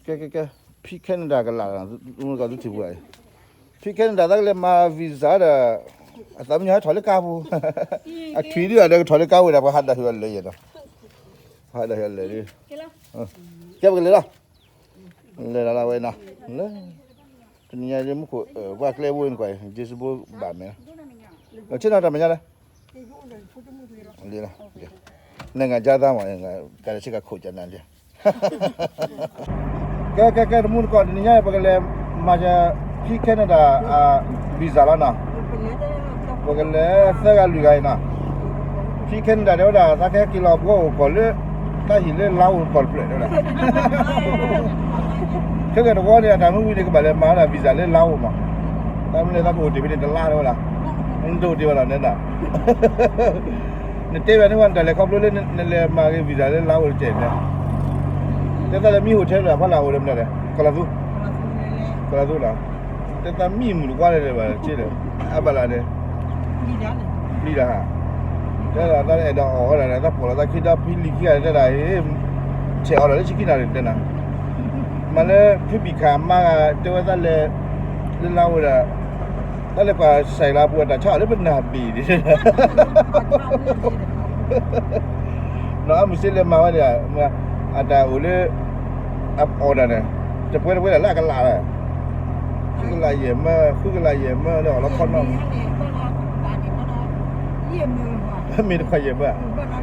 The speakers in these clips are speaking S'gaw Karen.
ကဲ ကဲ ကဲ ဖံ Canada ကလးလီၤ, မုၢ်ကီၢ်သုထံၣ်ပှၤအံၤ, ဖံ Canada သးကလဲၤမၤ visa ဒီး အသးမံညီဟဲထီၣ်လၢကါပူၤ, အထွံၣ်ဒုးအဒီးကထီၣ်လၢကါပူၤဒီး ပှၤဟးဒၣ်ဟ့ၣ်အီၤလၢာ်ယဲၢ်ဒီး, ပှၤဟးဒၣ်ဟ့ၣ်အီၤလၢာ်ဒုး, ကဲပကလဲၤလီၤ, လဲၤလီၤလီၤဝဲနီၤ, လၢ တနံၤညါဒ်မူခိၣ် ပှၤကျဲဘိအံၤနကွၢ် James Bond ဘၣ်မဲာ်, ဆ့ၣ်နီၤတၢ်မဲာ်ညါလဲၣ်, လံလီၤ, နငါကြားသားမှာ ကလည်း ချစ်ကခုန်ကြတယ် ကဲ ကဲ ကဲ တမူတကိး တနံၤညါအံၤ ပကလဲၤမၤစၢၤ ဖံ Canada အ visa လီၤနီၤ, ပကလဲၤသၢဂၤလွံၢ်ဂၤအံၤနီၤ, ဖံ Canada တဲဝဲဒၣ် သးကဟဲက့ၤလီၤဘှီအိၣ်ကီၢ်လၢ သးဟံၣ်လၢ Lao ကီၢ်တဖျၢၣ်တဲဝဲဒၣ်, ခဲကဲတဝီန့ၣ် အတၢ်မုၢ်ဝံၤန့ၣ် ကဘၣ်လဲၤမၤဝဲဒၣ် visa လၢ Lao မး, သးမ့ၢ်လဲၤသးကအိၣ်တ့ၢ်ဖဲန့ၣ်တလါတဲဝဲဒၣ်, နတအိၣ်တ့ၢ်ဘၣ်လီၤနဲဒၣ် နတဲဘၣ်န့ၣ်ဝဲ နတၢ်လဲၤခီဖျိလၢနလဲၤမၤဂ့ၤ visa လၢ Lao တကဲန့ၣ်, တဲသးလဲၤမံ hotel လၢဖီလာ်အိၣ်လၢမနုၤလဲၣ် ကီၢ်လီၤသူ, ကီၢ်လီၤသူလီၤ, တဲသးမံမုၢ်တကွါလဲၣ်ဘၣ် က့လၢ အဘၣ်လၢ်န့ၣ်, ပျံၤတၢ်ဟး, တဲဒၣ်တၢ်အဲၣ်ဒိးအီၣ်ဝဲဒၣ် သးပိာ်လီၤသးခံဒီးဖံလံၤခံဂၤတဲဒၣ်အံၤ, ဆဲးအီၤဒီးလၢဆံခံနၣ်ရံၣ်တဲနၤ, မၤလၢဖံဘံၣ်ခၣ်မါဂၤ တဲဝဲသးလဲၤ လၢ Lao ဒီး တၢ်လဲၤကွၢ်စဲးလါပူၤအတၢ်ဆါအီၤလၢပနၢ်ဘ့ၣ်န့ၣ်, နီၢ်အမုၢ်စ့လဲၤမၤဝဲဒၣ်, အတၢ်အိၣ်လၢ အ order န့ၣ်, တပှဲၤတပှဲၤဒၣ်လၢအကလးလၢ, ဃုကလးယဲၢ်မၢ, ဃုကလးယဲၢ်မၢလၢအီၤလီၤခီနီၣ်, မ့ၢ်တခွါယဲၢ်မၢဧါ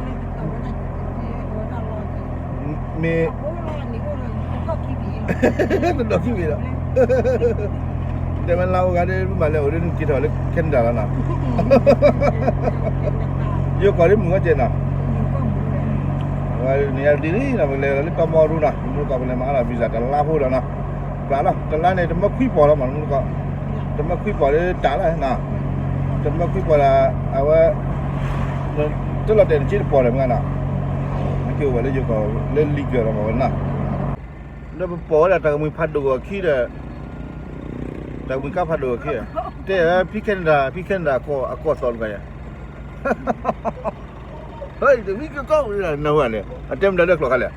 မ့ၢ် တဒီးခံဘ့ၣ်လီၤ, တဲဝဲလါအိၣ်ဂၤဒ်မ့ၢ်လၢအိၣ်ဒ်နက့ၤထီၣ်လၢ Canada လီၤနီၤ, ယိၤကီၢ်ဒ်မုၢ်ဂီၢ်ကဲနီၤ, ဝဲန့ၣ်ယဒ်လံနီၤ ပကလဲၤလီၤလၢတီမီရူနီၤ မုၢ်ကီၢ်ပလဲၤမၤအါလီၤ visa တလါဖိဒီးနီၤ, ပျၢ်လီၤ တလါန့ၣ် တမၢခွံပီၢ်လီၤမး မုၢ်ကီၢ်, တမၢခွံပီၢ်လၢတၢ်လီၤနီၤ, တမၢခွံပီၢ်ဒီး အဝဲ တလီၤတဲာ်နစ့တပီၢ်ဒီးမ့ၢ်နီၤ, နက့ၤအိၣ်ဘၣ်လၢယိၤကီၢ်လၢ legal လီၤမးဝဲနီၤ, ဒီးပပီၢ်ဝဲဒၣ်တၢ်ကမှံၤဖးဒိၣ်အခံဒီး, တၢ်ကမှံၤကါဖးဒိၣ်အခံ, တဲဖံ Canada ဖံ Canada အကီၢ်သီတဂၤယၤ, ဟဲ တဝံကီၢ်ကီၢ်ဝံၤနဝဲန့ၣ် အတဲမတၤလၢကျိာ်ခါလဲၣ်,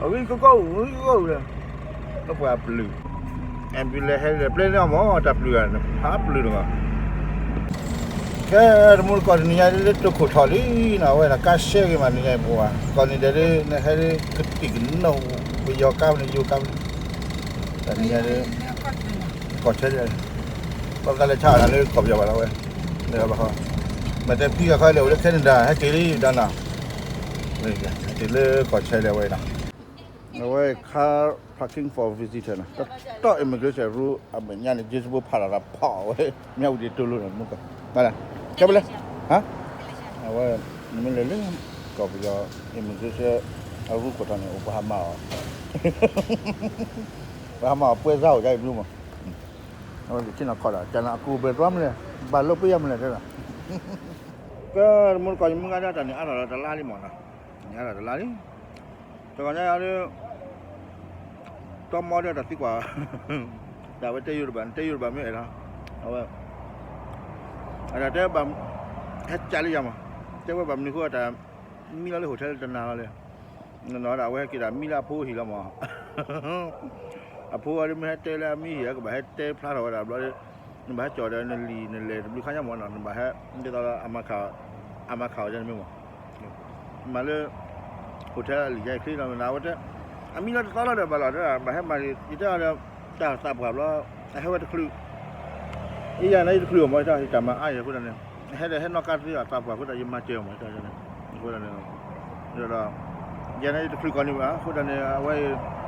အဝံကီၢ်ကီၢ်ဝံၤ ဝံကီၢ်ကီၢ်ဝံၤ, လၢပှၤပျုၤ, ambulance ဟဲလၢပျဲန့ၣ်အမ့ၢ် တၢ်ပျုၤဂၤန့ၣ် ဖးပျုၤတဂၤ ကဲ တမူတကိးတနံၤညါလၢတိခိၣ်ထီၣ်လံနီၤ အဝဲဒၣ်ကါရှဲဂ့ၤမးနံၤညါအံၤပှၤ ကိးနံၤဒဲးလၢ နဟဲလၢကတံာ်ကနိး ပယီၤကါမနုၤယိၤကါမနုၤ, တနံၤညါလၢ ကီၢ်ဆဲးလံ, ပှၤသးလဲၤဆါအီၣ်တၢ်လၢကီၢ်ပယီၤဘၣ်လီၤဝဲ, မ့ၢ်တဲဖံဂၤခီလဲၤအိၣ်လၢ Canada ဟဲက့ၤလံဒီးနီၤ, ဟဲက့ၤလၢကီၢ်ဆဲးလံဝဲနီၤ အဝဲ car parking for visitor နီၤ, တတီၢ် immigration rule အမဲာ်ညါန့ၣ် James Bond ဖးလီၤတၢ်ဖီၣ်ဝဲ မြဝတီတိလိၤနီၤ မုၢ်ကီၢ်, ကဲပလဲၤ, ဟါ, အဝဲ နမ့ၢ်လဲၤလၢ ကီၢ်ပယီၤ immigration အ rule ခိၣ်ထီၣ်န့ၣ် အိၣ်ပှၤဟးမၤအီၤ, ပှၤဟးမၤအီၤပွဲစားအိၣ်ဒ်အံၤဘျုးမး, အဝဲကဆ့ၣ်နီၤခီၣ်ဒီး ကနၢ်အကူၣ်ဘဲတြီမလဲၣ်, ဘၣ်လိာ်ပ့ၤယါမလဲၣ်တဲဒီး, ကဲ တမူတကိးယမုၢ်ဂၤဒၣ်တၢ်န့ၣ်အါထီၣ်လီၤတလါလံမးနီၤ, န့ၣ်အါထီၣ်တလါလံ တဂီၤညါဒီး တီမီဒီးတၢ်သံကွၢ်, တၢ်ဝဲတဲယိၤတဘၣ် တဲယိၤတဘၣ်မ့ၢ်အဲၣ်လီၤ, အဝဲ အတၢ်တဲဘၣ် ဟဲကၢ်လံယၤမး, တဲဝဲဘၣ်မနုၤဃိတၢ် မံလီၤလၢ hotel တနၤလီၤလဲၣ်, နနီၤဒၣ်ဝဲဟဲက့ၤဒၣ်မံလၢအဖိဟံၣ်လီၤမး, အဖိအီၤဒ်မ့ၢ်ဟဲတဲလၢအမံဟံၣ် ကဘၣ်ဟဲတဲဖျါထီၣ်ဝဲဒၣ်ဘျီဒီး, နဘၣ်ဟဲကၠီၣ်ဒီးနလံာ်နလဲၢ်တဘျုးခါညါမးနီၤ နဘၣ်ဟဲ ဒ်သိးလၢ အမၤခးအီၤန့ၣ်မ့ၢ်မး မၤလၢ hotel အလံာ်ယါအံၤချ့လီၤ မ့ၢ်နၤဝဲတဲ, အမံလီၤတသီလီၤဒီးဘၣ်လီၤတဲဒၣ် ဘၣ်ဟဲမၤ ယတဲအီၤဒီး တၢ်သးပှၢ်ဘျီ အဟဲဝဲတချုး, အံၤယၤန့ၣ်ယတချုးအီၤမး ယတၢ်မၤအါယၤအဃိသတးန့ၣ်, ဟဲဒီးဟဲနီၣ်ကါသ့အသးပှၢ်အဃိသတး ယမၤစၢၤအီၤမး ယတၢ်န့ၣ်, အဃိသတးန့ၣ်, ဒီး ယၤန့ၣ်ယတချုးကီးန့ၣ်ဘၣ် အဃိသတးန့ၣ် အဝဲအံၤ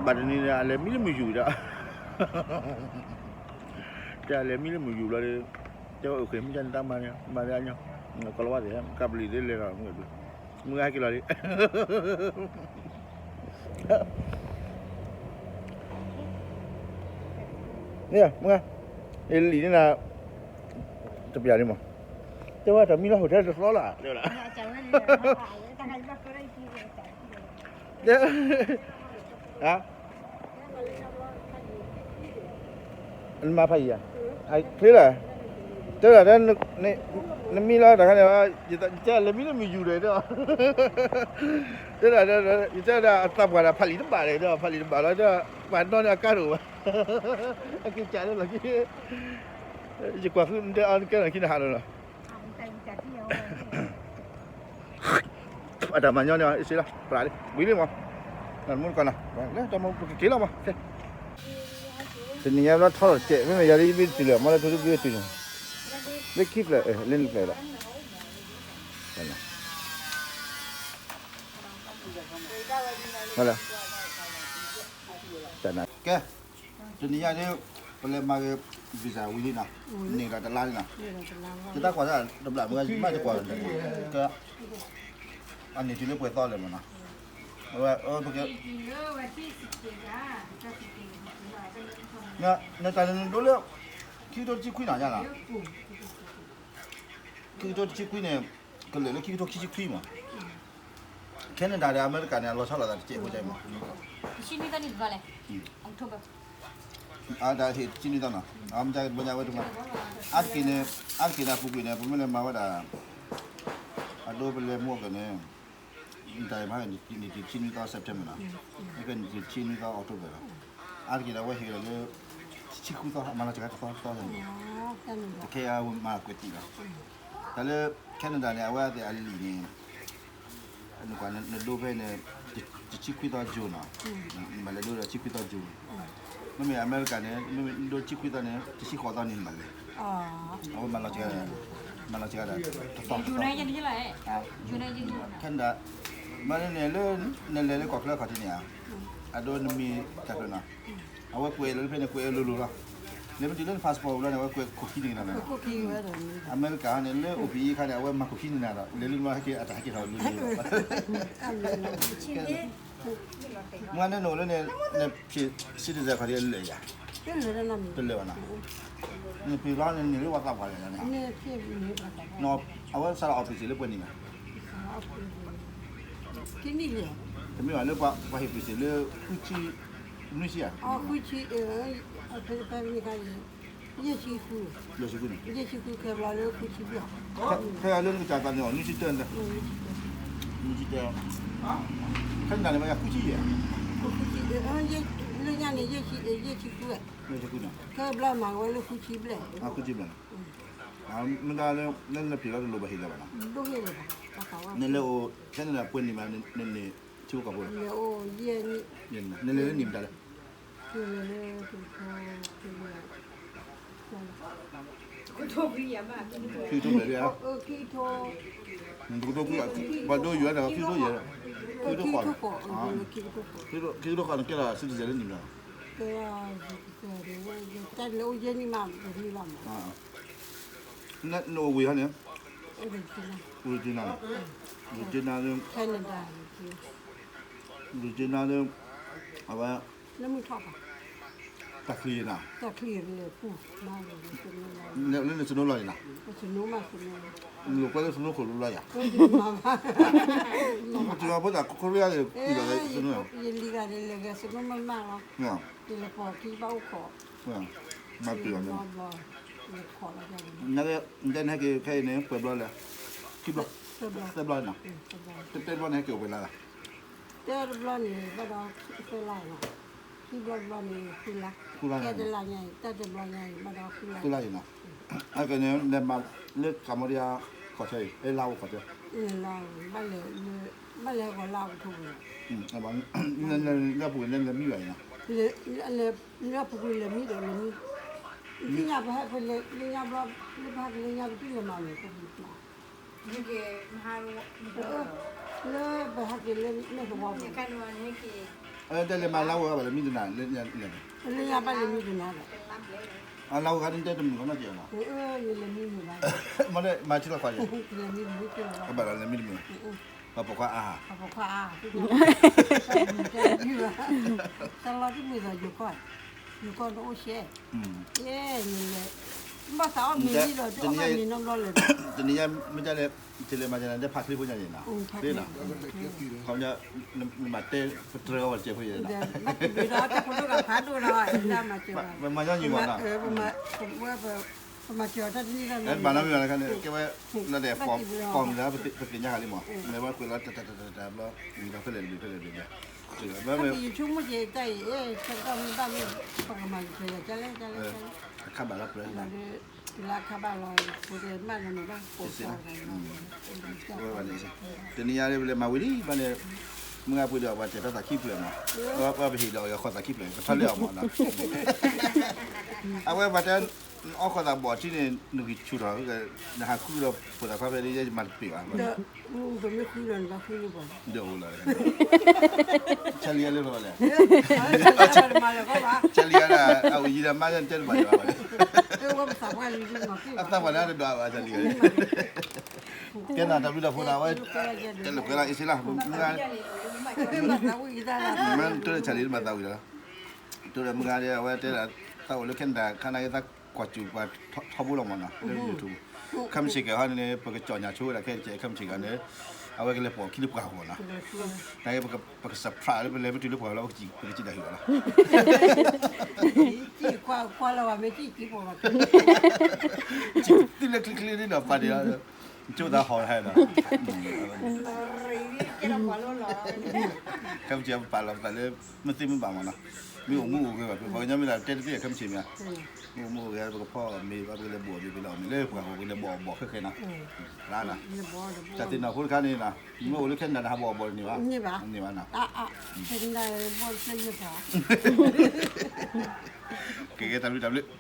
ဘၣ်တနံၤန့ၣ် အလဲၤမံလၢမုၢ်ယူၤဒီး တဲအလဲၤမံလၢမုၢ်ယူၤဘျီဒီး, တဲဝဲအိၣ်ဃ့ၢ်မ့ၢ်ကန့ၣ်တၢ်မၤန့ၣ် မၤလၢအညီ, ကီၢ်လီၤဝါသ့ၣ် ကပလံၤသ့လဲၤဒီး မုၢ်ဂၤဟဲက့ၤလီၤလံ, မုၢ်ဂၤ, လံာ်န့ၣ်နၤ, တပျၢ်လံမး, တဲဝဲတၢ်မံလီၤ hotel တသီလီၤ, တဲဝဲဒၣ် ဟါ နမၤဖးယံၤဧါ, ချ့လီၤ, တဲဒၣ်, နမံလီၤတခါန့ၣ်, ယတဲလဲၤမံလၢမုၢ်ယူၤဒီး, တဲဒၣ်, ယတဲဒၣ်အသးပှၢ်ဒၣ်ဖးလံာ်တဘၣ်ဒီး, ဖးလံာ်တဘၣ်လီၤ, ပှၤနီၣ်န့ၣ်အကါတအိၣ်ဘၣ်, အက့ၤကးလၢလီၢ်ခံ, ယကွၢ်ဃုတဲအီၤကဲလီၤခံနဟးလီၤလီၤ. အတၢ်မၤညီန့ၣ်အီၤ အ့ၣ်စ့လီၤ ပြးလံ ဝံၤလံမး, နမူတကီၢ်နီၤ, လၢတမူပကက့ၤလီၤမး, တနံၤညါဘျီထီထီၣ်တစဲး မ့မ့ၢ်ယၤလၢယဘ့ၣ်တုၤလၢၤ မ့ၢ်လၢထိၣ်တဘ့ၣ်တုၤလီၤ, လၢခံဖျၢၣ် လၢနဖျၢၣ်ဒီး, ကဲ, တနံၤညါဒ် ပလဲၤမၤက့ၤ visa ဝံၤလံနီၤ, န့ၢ်ဒီးတလါလံနီၤ, ယတၢ်ကွၢ်တၢ်တဘျီမုၢ်ဂၤ ယမ့ၢ်တကွၢ်, ကဲ, အန့ၢ်တုၤလၢပှဲၤသီလဲၣ်မးနီၤ, အဝဲ, ပက နတၢ်န့ၣ်နဒိလၢ ခံကထိတဆံခွံနီၤ, ခံကထိတဆံခွံန့ၣ် ကလဲၤလၢခံကထိခံဆံခွံမး, Canada ဒီးအမဲရကၤန့ၣ် အလီၤဆီလိာ်သးတစဲးဖိကမး, အတၢ်ဟ့ၣ်တဆံနွံသီနီၤ, အမ့ၢ်တဘျီညါဝဲတမး, အါတက့ၢ်န့ၣ်, အါတက့ၢ်န့ၣ် အပူၤကွံာ်န့ၣ် ပမ့ၢ်လဲၤမၤဝဲဒၣ် အဒိပလဲၤမူကန့ၣ် တၢ်မၤန့ၣ် နံၣ်တဆံနွံသီ September နီၤ, နံၣ်တဆံနွံသီ October လီၤ, အါတက့ၢ်ဒီးအဝဲဟ့ၣ်လီၤလၢ တဆံဃုသီ မၤလီၤစှၤတသီတသီန့ၣ်, တခဲအံၤမၤကွဲးတံၢ်လီၤ, တၢ်လၢ Canada န့ၣ် အဝဲသ့ၣ်အလံာ်န့ၣ် နကွၢ်နဒိဖဲန့ၣ် တဆံခွံသီ June နီၤ, နဘၣ်လဲၤဒိဒီးတဆံခွံသီ June, မ့မ့ၢ်အမဲရကၤန့ၣ် မ့မ့ၢ်နဒိတဆံခွံသီန့ၣ် တဆံဃိးသီန့ၣ်နဘၣ်လဲၤ, အဝဲမၤလီၤစှၤ, မၤလီၤစှၤဒီးတသီတသီ, Canada မ့ၢ်န့ၣ်လၢ နလဲၤလၢကီၢ်ချၢအခီၣ်ထံးန့ၣ်ဧါ, အဒိနမံၤတၢ်ဖျၢၣ်နီၤ, အဝဲကွဲးလီၤဖဲန့ၣ် ကွဲးလိၤလိၤလီၤ, လဲၤမ့ၢ်တုၤလၢန passport ဘျီန့ၣ် အဝဲကွဲးခိၣ်ခံန့ၣ်နီၤ, အမဲရကၤန့ၣ် လၢအိၣ်ဖံးအံၤအခါန့ၣ် အဝဲမၤခိၣ်ခံန့ၣ်နၤဒီး လဲၤလၢနဘျီဟဲက့ၤအတၢ်ဟဲက့ၤထီၣ်လိၤလိၤလီၤ, မ့ၢ်န့ၣ်နအိၣ်လၢန့ၣ် နဖံး citizen ခီၣ်ထံးလၢာ်ယၤ, တလၢာ်ဘၣ်နီၤ, နဖံးလီၤန့ၣ် နန့ၢ်လၢပှၤသးပှၢ်လၢာ်န့ၣ်, အဝဲစးထီၣ် office လၢပှဲၤနံၣ်ဘၣ်, တမ့ၢ်ဘၣ်လၢပှၤဟ့ၣ် office လၢ ဃုဆံ, နွံဆံဧါ, ဃုဆံ, ယဲၢ်ဆံဃု, ယဲၢ်ဆံဃုန့ၣ်, ယဲၢ်ဆံဃုခဲဘျီလၢဃုဆံဘျီ, ခဲအံၤလၢနကစၢ်သးန့ၣ်အီၤ နွံဆံတၢ, နွံဆံတၢ, ခဲနဒၣ်န့ၣ်မ့ၢ်ယၤဃုဆံယဲၢ်, လၢညါန့ၣ် ယဲၢ်ဆံ, ယဲၢ်ဆံဃု, ယဲၢ်ဆံဃုန့ၣ်, ခဲဘျီမၤဝဲလၢဃုဆံဘျဲၣ်, ဃုဆံဘျဲၣ်န့ၣ်, မ့ၢ်ဒၣ်လၢ လၢနဖံးလီၤတလိၣ်ဘၣ်ဟ့ၣ်လၢၤဘၣ်နီၤ, နလဲၤအိၣ် ခဲနဒၣ်ပှဲၤနံၣ်မး နန့ၢ်ထံဖိကီၢ်ဖိလီၤ, နလဲၤလၢနံၣ်မတၤလဲၣ် ခံကထိဘျဲၣ်လံဧါ, တကထိခွံ, ပှၤဒိယွၤန့ၣ် ခံကထိယဲၢ်, ခံကထိဃိး, ခံကထိဃိးန့ၣ်ကဲထီၣ် citizen လၢနံၣ်မတၤ, တၢ်လၢအိၣ်ယဲၢ်နံၣ်မး နအိၣ်ဝံၤဟီန့ၣ်, Regina, Regina လၢ Regina လၢ အဝဲ တၢ်ချံနၤ, လၢနsnowလီၤန့ၣ်နၤ, နလိာ်ကွဲလၢsnowခိၣ်လိၤလီၤယၤ, တဂၤဖိတၢ်ခိရံယါန့ၣ် ကွံာ်လီၤလၢsnow, ယလံၤဂၤန့ၣ်လဲၤဂဲၤsnowမးမးလီၤ, ယလဲၤပိာ်ခံဘၣ်အိၣ်ခိး, မၤပျံၤအီၤန့ၣ်, နတဲနဟဲက့ၤခဲအံၤန့ၣ် ပှဲၤဘျီလဲၣ်, ခံဘျီ, သၢဘျီနၤ, တဘျီန့ၣ်ဟဲက့ၤအိၣ်ပှဲၤလါလဲၣ် တၢတဘျီန့ၣ် ဘၣ်ဒီးသၢလါနီၤ, ခံဘျီတဘျီန့ၣ် ဃုလါ, ဃုလါ, ခဲတလါညါအံၤ တၢတဘျီညါအံၤ ဘၣ်ဒီးဃုလါ, ဃုလါအံၤနီၤ, အကဲန့ၣ် လဲၤမၤလၢ Cambodia ကီၢ်ဆၢအံၤ လၢလါအိၣ်ကီၢ်ဆၢ, ဘၣ်လဲၤ, ဘၣ်လဲၤဟဲကီးလါအိၣ်ကထိဘၣ်, လၢပူၤန့ၣ်လဲၤမံဘၣ်အံၤနီၤ, လၢပူၤကွံာ်လဲၤမံဒီးလဲၤမံ, သ့ၣ်ညါပဟဲကလဲၤလၢညါဘျီ, လၢပဟဲကလဲၤညါပတုၤလဲၤမၤန့ၣ် လၢပဟဲက့ၤလၢမဲာ်သဝီပူၤ, တဲလဲၤမၤလါဝဲဘၣ်လဲၤမံတနၤ, လၢညါဘၣ်လဲၤမံတနၤဒီး, အလါဝဲခါန့ၣ်တဲတမုာ်နီတစဲးနီၤ, မ့ၢ်လၢမံမုာ်ဘၣ်, မၤထံလီၤခွါယဲ, ဘၣ်လဲၤမံတမုာ်, ပှၤပိာ်ခွါအါ, ပှၤပိာ်ခွါအါ, တၢ်လီၤတမုာ်ဒီးယိၤကီၢ်, ယိၤကီၢ်တအိၣ်ရှဲ ယဲၢ်န့ၣ်လဲၣ်, ဘၣ်သးအီၣ်မ့ၤလံဒီး တအိၣ်ဘၣ်မ့ၤနီတဘျီလၢၤဒီး, တနံၤညါမ့ၢ်ဒ်လဲၣ်, တလဲၤမၤဒ်လဲၣ် တဲဖးချ့ဖိညါန့ၣ်နီၤ, ခီပညီ, နဘၣ်တဲပတြၢၤအီၤဝဲတစဲးဖိယဲၢ်နီၤ, ပမၤညီနုၢ်မးနီၤ, ပဝဲပ မၤစၢၤတၢ်တန့ၢ်လၢ ဘၣ်နီတမံၤဘၣ်လၢခါန့ၣ် ကဲဝဲ လၢဒဲး ပိာ်မုၣ်လၢ ပသ့ၣ်ညါဃာ်လံမး မ့ၢ်ဝဲကွံာ်လီၤ တတတတတဘျီ ဝံၤဒီးဖဲလဲၣ်တဘ့ၣ် ဖဲလဲၣ်တဘ့ၣ် ဘၣ်မ့ၢ် ယဆိကမိၣ်က့ၤတၢ်အံၤ အဲ ဆၢကတီၢ်မ့ၢ်ဘၣ်မ့ၢ် ပကမၤက့ၤကလဲၢ်ကလဲၢ် အခါဘၣ်လီၤပျၢၤ လၢခါဘၣ်လီၤ ပကမၤလီၤမ့ၢ်ဘၣ် ကိးစၢ် တနံၤညါဒ်ပလဲၤမၤဝံၤလံဘၣ်န့ၣ် မုၢ်ဂၤပှ့ၤဒီးပှၤတဲာ်တၢ်သးခံဖျၢၣ်မး ပှၤပဟ့ၣ်ဒီးအီၤဃီသးခံဖျၢၣ် ပထီၣ်လဲအီၤမးနီၤ အဝဲပှၤတဲ အီၣ်ဃီသးဘီၣ်ထံန့ၣ် နဂံၢ်ဆူၣ်ထီၣ် နဟးဃုဒီးဖိသၣ်ခွါဖဲန့ၣ် ယဲယမၤတပ့ၤဘၣ် ပမ့ၢ်ဃုဒီးနဘၣ်ဃုလၢပှၤ ဒ်အိၣ်လီၤ ဆါလံယၤလၢပှၤလဲၣ် ဆါလံယၤဒၣ် အအိၣ်ယံၤဒီးမါယဲတဲတဘၣ်ယၤဘၣ် အသးပှၢ်လၢတဒွးဘၣ်ဆါလံယၤ ကဲနၤတၢ်ဘျုးတၢ်ဖှိၣ်နၤဝဲ တဲလၢကွဲလၢအ့ၣ်စ့လၢ မ့ၢ်တိၢ်လၢဆါလံတဘၣ်သးဝံၤဒီး တိၢ်ဒီးမုၢ်ဂၤဒီး အဝဲတဲဒၣ် သးအိၣ်လၢ Canada ခါနာ်က့ သးကွၢ်စူၣ်ပှၤထီဘိလီၤမးနီၤ လၢ YouTube ခဲမုၢ်ဆ့ၣ်ကဲၤဟီန့ၣ် ပကကၠီၣ်ညါဆိဝဲဒၣ်ခဲအံၤ ခဲမုၢ်ဆ့ၣ်ကဲၤန့ၣ် အဝဲကလဲၤပိာ်ခံလၢပှၢ်ဂီၢ်နီၤ နာ်က့ ပက surprise လၢပလဲၤမ့ၢ်တုၤလၢပှၢ်ဂီၢ်လီၤ ပကစံးတၢ်ဟ့ၣ်အီၤလီၤ ကွၢ်လၢဝဲမ့ၢ်ကံၣ်ကံၣ်ပိာ်လီၤ သုလၢချ့ချ့န့ၣ်ဒီး ပာ်ဒံးလီၤ ကၠိသးဟီၣ်ဟဲဒီး ခဲမုၢ်ဆ့ၣ်ပပာ်လီၤပသးလၢ မ့ၢ်သ့မ့ၢ်ဘၣ်မးနီၤ မ့ၢ်အိၣ်မူအိၣ်ဂဲၤဘၣ် ပှၤကညီမ့ၢ်ဒၣ်တဲတသ့ ခဲမုၢ်ဆ့ၣ်မ့ၢ် မ့ၢ်အိၣ်မူအိၣ်ဂဲၤ ပကဖီအီၣ်မ့ၤဘၣ် ပကလဲၤဘိးအီၣ်မ့ၤ ပလဲၤအီၣ်မ့ၤလၢပှၢ်ဂီၢ် ပကလဲၤဘိးအီၣ်ဘီၣ်ခဲဃဲနီၤ တၢ်သ့ၣ်နီၣ်ဖိတခါန့ၣ်နီၤ မ့ၢ်အိၣ်လၢ Canada နဟးဘိးအီၣ်ဘီၣ်တန့ၢ်ဘၣ် န့ၢ်ဘၣ်နီၤ ကဲကဲတၢ်ဘျုးတၢ်ဘျုး တၢ်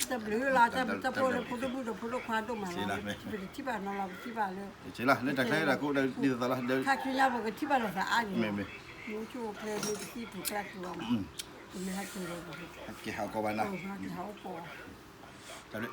ဘျုးလီၤ တၢ်ဘျုးတၢ်ဖှိၣ်လၢဖိဒိၣ်မုၣ်ဒီးဖိဒိၣ်ခွါဒိၣ်မးလီၤ ပကထံၣ်ဘၣ်နီၤလီၤ ပထံၣ်ဘၣ်လၢ ဆ့လီၤလၢတၢ်ခဲအံၤတၢ်ကိးဒ်သိးလီၤ ခါဆူညါပကထံၣ်ဘၣ်လိာ်သးအါန့ၣ် မ့ၢ်မ့ၢ် မ့ၢ်ဆိၣ်အိၣ်ချ့မ့ၢ်ပသံၣ်ပူၤကျါကျိၤအီၤမး ပမ့ၢ်ဟဲက့ၤလၢ ဟဲက့ၤဟးကီဘၣ်နီၤ ဟးက့ၤဟးအိၣ်ကီး တၢ်ဘျုး